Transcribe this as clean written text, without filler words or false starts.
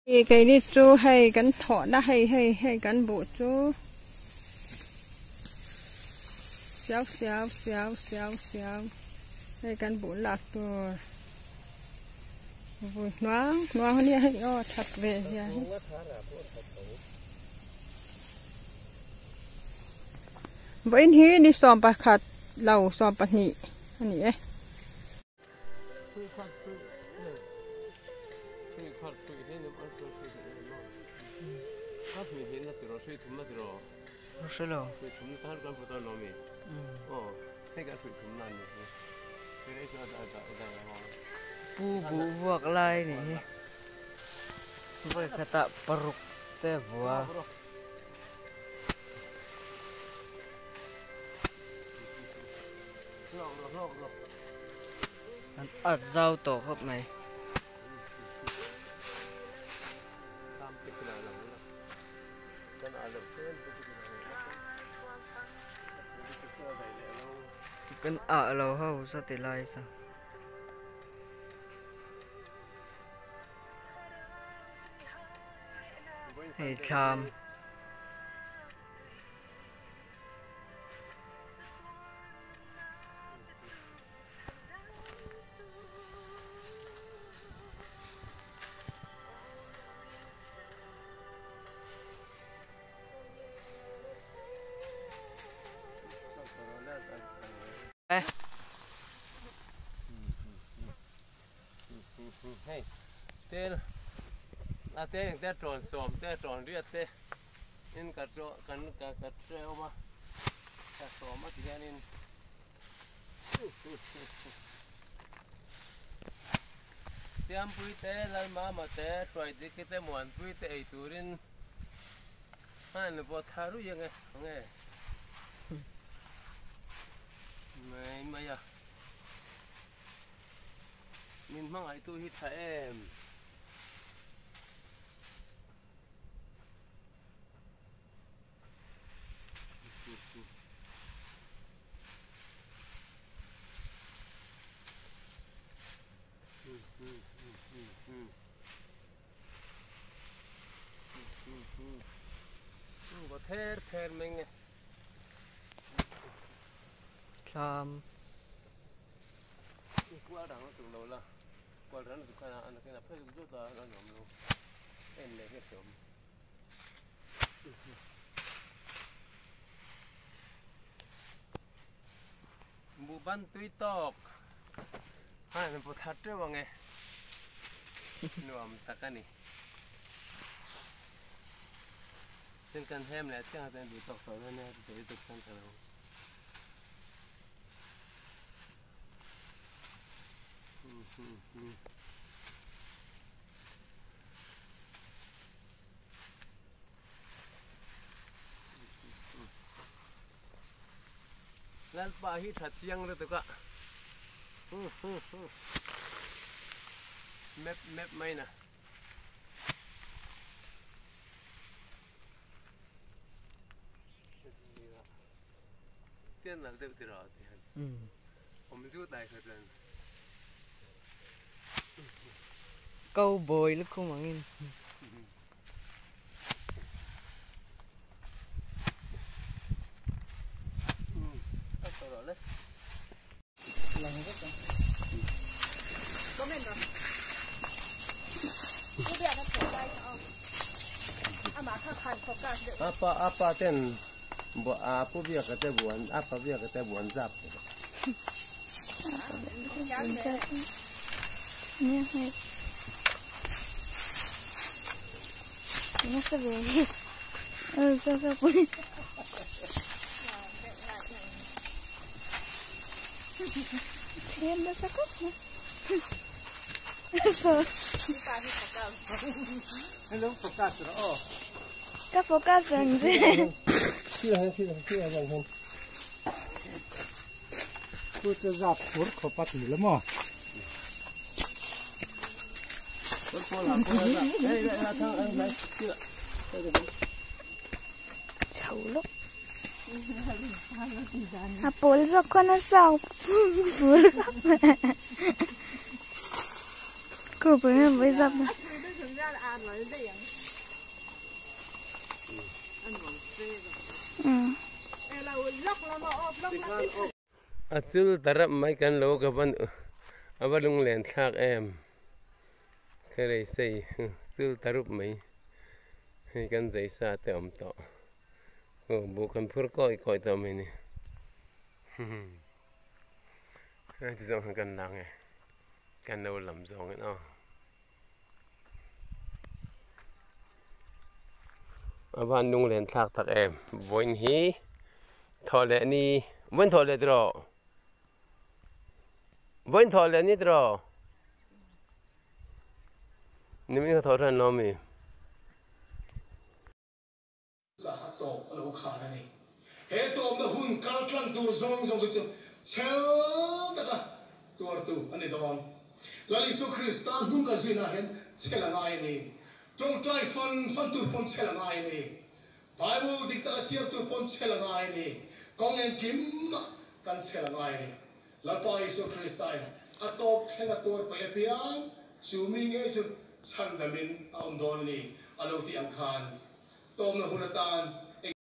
Keini chu hei kan thawhna hei hei hei kan buh chu siau siau siau siau siau hei kan buh lak tur vui hnuang hnuang ania hei aw that ve zia hi. Vawiin hi ni 11 lo 12 a ni e. Pu buh vuak lai nih hi vawi khatah paruk te vua. An at zau tawh khawp mai. Kan ah lo ho sa ti lai sa. Hei thlam. Hei tel a te eng te tawn sawm te tawn riat te in ka kan ka ka hreu a ka sawm a ti hianin Siampui te Lalmama te Hruaidiki te Muanpui te ei turin a in vawt thar ruih ange ange mai mai a min hmangaihtu hi tha em. Ther ther mai nge. Thlam. Kual rang a tuk lo la. Kual rang a tuk khan a an a phei zut zut a a nuam lo. En leh nge hreawm. Buh ban tui tawk a in bu thar teuh ang e nuam tak a ni chuan kan hem leh chiang a chuan duh tawk tawh dawn nia chu tawh chuan ka lo Lalpa hi tha chiang lutuk a map map mai na. Tian nal deuh tiraw ti han. Awm zut ai kha chuan. Cowboy lukhum angin. Apa apa ten bo apu biak te buan apa biak te buan zap. Ka focus reng che. Chu chu zap phur khawp a ti lo maw? Chho lawk. A pawl zawk khawn a sau phur khawp mai. Khu pui mai zap na. A chul ta rap mai kan lo ka van a va lunglen thlak em kherei sei chul ta rup mai hei kan zei sa te awm tawh aw buh kan phur kawi kawi tawh mai ni hei ti zawng hian kan lang e kan lo lam zawngin aw. A van lunglen thlak tak em vawiin hi thawh leh ni vawiin thawh leh tiraw vawiin thawh leh ni tiraw nimin kha thawh hran lo ami. Zaha tawp a lo khan a ni. He tawpna hun kal tlang tur zawng zawng te chu chhel taka tuartu a ni dawn. Lal Isua Krista hnung kan zuinah hian chhel a ngai a ni. Tawngtai fan fan tur pawn chhel a ngai a ni. Bible dik taka chhiar tur pawn chhel a ngai a ni. Kawng engkimah kan chhel a ngai a ni. Lalpa Isua Kristain a tawp thleng a tuar paih apiang chu mi ngei chu chhandamin a awm dawn a ni a lo tih ang khan Tawmna hun atan